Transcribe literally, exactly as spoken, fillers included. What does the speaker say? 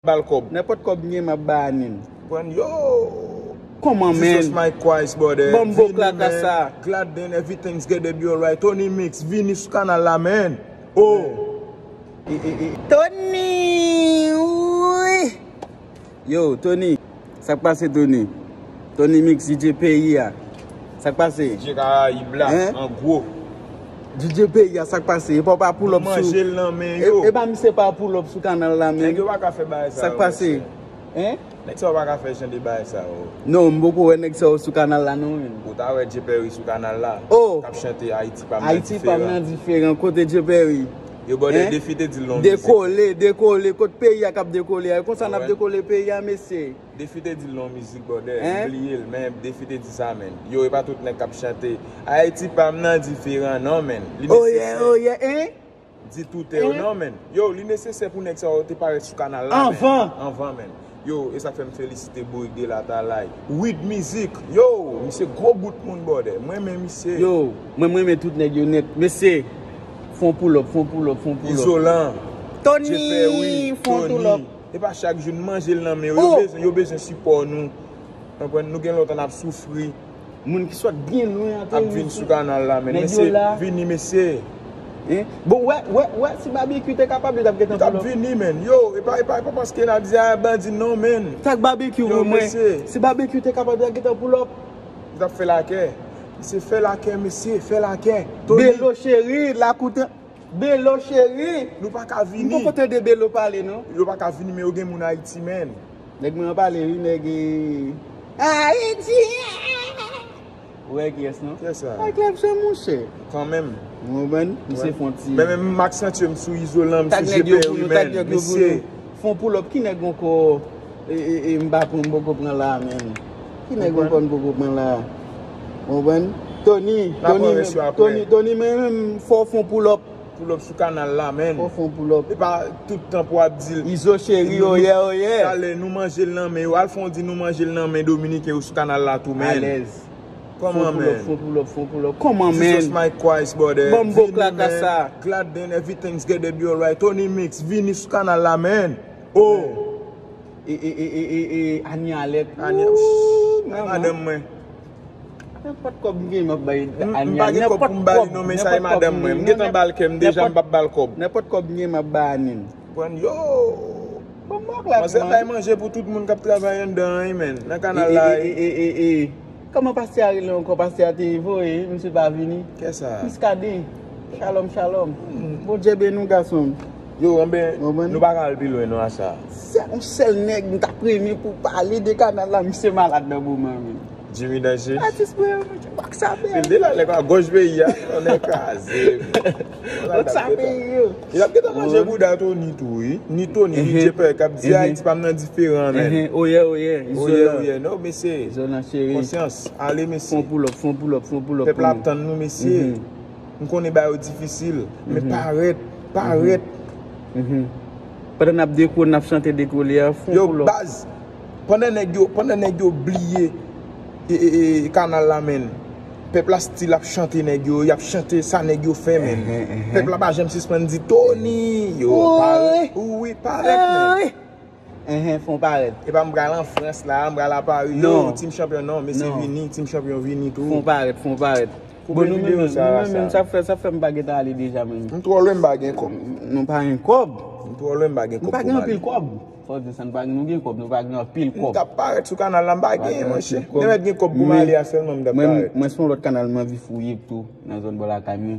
ba l kòb. Nenpòt kòb m gen, m ap ba Anil. Konprann? Yo! Kòman, man? Jesus my Christ, brother. Ban m bon klaka sa. Glad then everything's gonna be alright. Tony Mix, vini sou kanal la, man. Oh! Tony! Wi! Yo, Tony! Sa k pase, Tony? Tony Mix, D J peyi a. Sa k pase? D J Karayib la, an gwo. D J peyi a, sa k pase? E pa w pa pull up sou. Manje l nan men yo. E pa misye pa pull up sou kanal la, men. Nèg yo pa ka fè bagay sa yo. Sa k pase? Hein? Nèg sa yo pa ka fè jan de bagay sa yo. Non, m poko wè nèg sa yo sou kanal la, non, men. Ou ta wè Dje Pèri sou kanal la. Oh! K ap chante Ayiti pa m nan diferan. Ayiti pa m nan diferan, kote Dje Pèri? Yo, brother, Defi te di l nan mizik. Dekole, dekole, kot peyi a k ap dekole a? E konsa n ap dekole peyi a, mesye. Defi te di l nan mizik, brother, m bliye l, men Defi te di sa, men. Yo, e pa tout nèg k ap chante Ayiti pa m nan diferan, non, men. Li nesesè. Oh yeah, oh yeah, hein? Di tout yo, non, men. Yo, li nesesè pou nèg sa yo te parèt sou kanal la, men. Anvan. Anvan, men. Yo, e sa k fè m felisite Bourik de Latalay. Wid Mizik. Yo, misye gwo bout moun, brother. Mwen, men misye. Yo, mwen, mwen, men tout nèg yo nèt. Mesye, fon pull up, fon pull up, fon pull up. Izolan. Tony, fon pull up. E pa chak jou n manje l nan men yo. Yo bezwen, yo bezwen sipò nou. Konprann? Nou gen lontan n ap soufri. Moun ki sot byen lwen ateri ap vin sou kanal la, men. Mesye, vini, mesye. Hein? Bon, wè, wè, wè, si Babekyou te kapab, li t ap gentan pull up. Li t ap vini, men. Yo, e pa, e pa, e pa paske n ap di a bandi, non, men. Sa k Babekyou pou mwen? Si Babekyou te kapab, li t ap gentan pull up. Li t ap fè lakè. Mesye, fè lakè, mesye, fè lakè. Tony. Belo cheri, lakout. Belo cheri. Nou pa ka vini. M poko tande Belo pale, non. Yo pa ka vini, men yo gen moun Ayiti, men. Nèg mwen an pale, wi, nèg, eh, Ayiti. Ou wè kiyès, non? Kiyès sa? Ay, Clebson, monchè. Kanmenm. Ou konprann? Misye fon ti. Men, men, m ak santi m sou Izolan, misye Jepè, wi, men. Mesye. Fon pull up, ki nèg ankò? E, e, e, m pa pran, m poko pran la, men. Ki nèg ankò m poko pran la? Ou konprann? Tony, Tony, Tony, Tony, men, men, fò fon pull up. Pull up sou kanal la, men. Fò fon pull up. E pa tout tan pou ap di l. Izo cheri, oyè, oyè. Talè, nou manje l nan men yo. Al fon di nou manje l nan men Dominiken yo sou kanal la tou, men. Alèz. Kòman, men? Fon pull up, fon pull up, fon pull up. Kòman, men? Jesus my Christ, brother. Ban m bon klaka sa. Glad then everything's gonna be alright. Tony Mix, vini sou kanal la, men. Oh! E, e, e, e, e, e, Ania Alèk. Ania, ooh, madanm mwen. Nenpòt kòb m gen, m ap bay Ania. M pa gen kòb pou m ba li, non, men sa e madanm mwen. M gentan ba l kè m deja, m p ap ba l kòb. Nenpòt kòb m gen, m ap ba Anil. Pran yo. Bon, m ak la. Manzè bay manje pou tout moun k ap travay anndan an, men. Nan kanal la. E, e, e, e, e, e. Kòman pastè a rele ankò? Pastè a te voye, misye pa vini. Kiyès sa? Muscadin. Shalom, shalom. Bondye beni w, gason m. Yo, anben, nou pa ka al pi lwen, non, a sa. Se yon sèl nèg m t ap renmen pou pale de kanal la, misye malad nan moman, men. Jimmy Danje. Atis mwen, w ak sa, men. Se de la, nèg a gòj peyi a, yon nèg kraze. W ak sa, peyi yo. Li ap gentan manje bouda Tony tou, wi. Ni Tony, ni Jepè k ap di, Ayiti pa m nan diferan, men. Oyè, oyè, oyè, oyè, non, mesye. Izolan cheri. Konsyans, ale, mesye. Fon pull up, fon pull up, fon pull up. Pèp la ap tann nou, mesye. M konnen ba yo difisil, men parèt, parèt. Pandan n ap deko, n ap chante dekole a, fon pull up. Yo, baz, pandan nèg yo, pandan nèg yo bliye e, e, e, kanal la, men. Pèp la still ap chante nèg yo, y ap chante sa nèg yo fè, men. Pèp la pa janm sispann di Tony, yo, parèt. Wi, parèt, men. Enhen, fon parèt. E pa m pral an Frans la, m pral a Pari. Yo, Team Champion, non, mesye vini, Team Champion vini tou. Fon parèt, fon parèt. Bon, nou menm, nou menm, sa fè, sa fè m pa gentan ale deja, menm. M twò lwen, m pa gen kòb. Nou pa gen kòb. M twò lwen, m pa gen kòb pou m ale. M pa gen anpil kòb. Fò di sa, nou pa gen, nou gen kòb, nou pa gen anpil kòb. M t ap parèt sou kanal la, m pa gen, monchè. Demen gen kòb pou m ale a sèlman, m t ap parèt. Mwen, mwen se yon lòt kanal, mwen anvi fouye tou, nan zòn bò lakay mwen.